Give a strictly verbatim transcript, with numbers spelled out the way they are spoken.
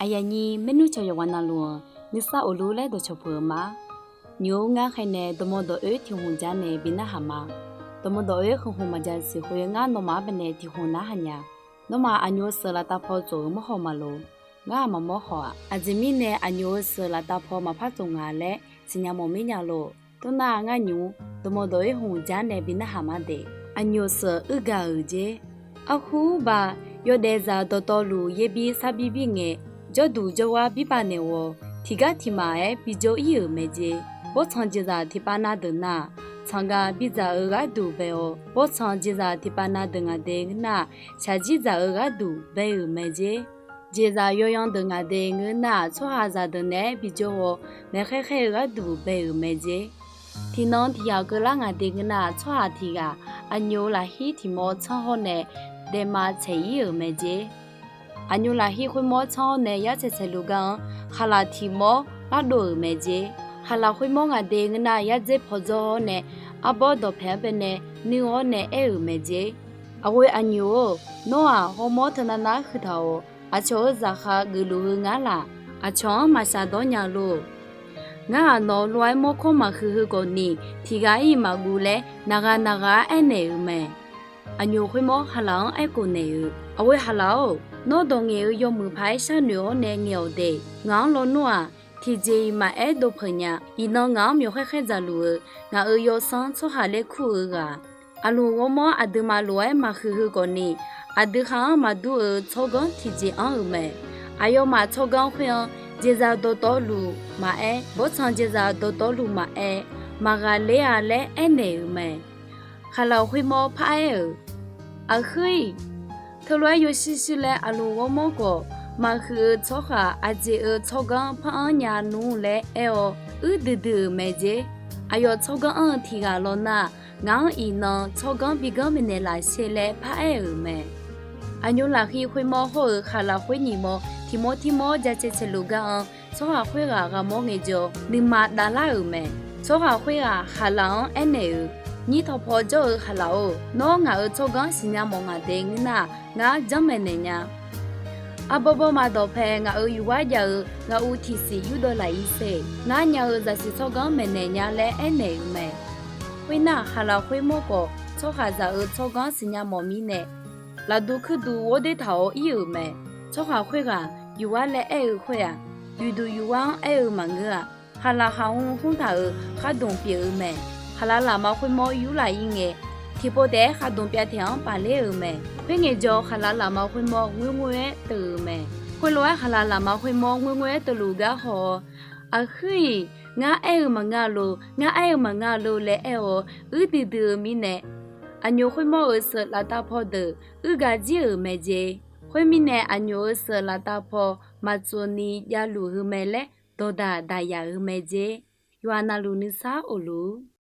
Aqyuif aqnyir maernmr cawq yawqghaq navluf-anr nuisar of lur laer dawqcawq puq-eu ma. Nymq-mr ngar khaeqnae dawqmawq dawq-oer tiq hmq ja nae bi narhaq ma. Dawqmawq dawq-oer khmq hmq maqja siq khoer ngar nawmaf-anr baenae tiq hmq narhaq nya. Nawmaf aqnyoq-eu seuq laftav paw tsof-eu mawrhaw maqloq. Ngar-aq maqmawr haw-aq. Aqjeq mirnae aqnyoq-eu seuq laftav paw maqpar tsof nga laer siqnya mawf mir nya lor. Tov nar ngar nymq-mr dawqmawq dawq-oer hmq ja nae bi narhaq ma de. Aqnyoq seuq uir gaq-euq jer. Arhu ba, yawdaef zaq dawqtawvluf yaer bir sar bir bir ngae, jawrduq jawrgar bir pav naeq-awr, tiqgar tiq maf-aer bijawr ir-euq mae jer. Bawrtsanq jeqzaq tiqpav na deuq nar-aq, tsanq ga bidzaq-eu gharduq bae-awr, bawrtsanq jeqzaq tiqpav na deuq ngaq de ngeur nar-aq, shaqjir dzaq-eu gharduq bae-euq mae jer. Jeqzaq yawyan deuq ngaq de ngeur nar-aq, tsawrhaqzaq deuq naeq-aer bijawr-awr, maeqkhaer khaer-eu gharduq bae-euq mae jer. Tiqnan tiqyaq keuvlar ngaq de ngeur nar-aq, tsawrhaq tiq ghaq aqnyoq lafhir tiq mawr tsanr hawr nae daema tsaeq ir-euq mae jer. Aqnyoq lafhir khoermawr tsanr hawr nae yar tsaeq tsaeq luf gar-anr, khaqlaq tiq mawr lardov-euq mae jer. Khaqlaq khoermawr ngaq de ngeur nar-aq, yar dzer paw dzawr hawr nae, arbawr dawqpaeq-anr baenae nuir hawr nae aer-euq mae jer. Aqghoe aqnyoq-or, nawr-aq hawmawr teunav nav-aer huiqtaq-awq. Aqcawq-euq zaqkhav geufluf-eu ngar laf, aqcawq-anr maqshaq dawr nya lor. Ngar-aq nawq-eu lof-aer mawrkawr maqhuiq heu khawf ni, tiq ghaq-ir maqguv laer naqghaq naqghaq-aer aernaeq-euq mae. Aqnyoq khoermawr khaqlaq-anr aerkhof naeq-eu, Aqghoe khaqlaq-or, nawr dawq ngaeq-eu yawmuiq paq-aer sharnoeq-awr nae ngaeq-awq de. Ngaq-anr lawnmr-aq, tiqjeq-iq maqaer dov peuq nya. Iqnan ngaq-anr myawq khaer khaer dzaqluf-eu, ngaq-euq yawsanr tsawrhaq laer kur-eu ghaq, aqlmq ghawrmawr aqduimaf lof-aer maqhuiq heu khawf ni, aqdui khaq-anr maqdur-eu tsawrganr tiqjeq anr-euq mae. Aqyawfmaf tsawrganr khoer-anr, jeqzaq dawqtawvluf maqaer, bawrtsanq jeqzaq dawqtawvluf maqaer, maqghaqler-a laer aernaeq-euq mae. Khaqlaq khoermawr paraer-euq, Aqhuir-iq, teulof-aer yawshuir shuir laer aqlmq ghawrmawr khawf maqhuiq-eu tsawrhaq aqjeq-euq tsawrganr par anr nya nmr laer aer-awr, uir duidui-euq mae jer. Aqyawf tsawrganr anr-eu tiq ghaq law nar-aq, ngaq-anr iqnan tsawrganr biganr maeqnaeq laf sher laer paraer-euq mae. Aqnyoq lafhir khoermawr hawr-eu khaqlaq khoer nyiq mawr tiq mawr tir mawr ja cae cae luf gar-anr, tsawrhaq khoerghaq ghaq mawr ngaejawr, nuima davlar-euq mae. Tsawrhaq khoerghaq khaqlaq-anr aernaeq-euq, Nyir tawqpaw jawr-eu khaqlaq-or, nawr ngaq-euq tsawrganr siqnya mawf ngaq de ngeur nar-aq, ngar janrmaeq naeq nya. Arbawr bawrma dawqpae ngaq-euq yufgar jav-eu ngaq uv tiqsiq yurdov laf-ir sher. Ngar nya-eu zaqsiq tsawrganr maeqnaeq nya laer aernaeq-euq mae. Khoernar, khaqlaq khoermawr khawf tsawrhaqzaq-euq tsawrganr siqnya mawf mirnae, lafduq kuirduq ghawrdoer taq-awr ir-euq mae. Tsawrhaq khoerghaq yufgar laer aer-eu khoer-aq, yuiqduq yufgar-anr aer-eu maqngeur-a. Khaqlaq khaqmr khmr taq-euq khardmq pyeuf-eu mae. Khaqlaq lafma khoermawr yur laf-ir ngae, tiqpov taef-aer khaqdmq pyav taeq-anr pafler-euq mae. Khoerngae jawr, khaqlaq lafma khoermawr ngoer ngoer-aer teuv-euq mae. Khoerlof-aer khaqlaq lafma khoermawr ngoer ngoer-aer teuluf gar haw-awr, Aqhuir-iq, ngar aer-eu maqngeur-a lor, ngar aer-eu maqngeur-a lor laer aer-awr, uir duidui-eu mirnae, aqnyoq khoermawr-euq seuq laftav paw deuq uir gaq jir-euq mae jer. Khoermirnae, aqnyoq-euq seuq laftav paw maqtsov ni javluf heu mae laer dawqdaq daqyaq-eu mae jer. Yawqha navluf nuisar of luf-ur.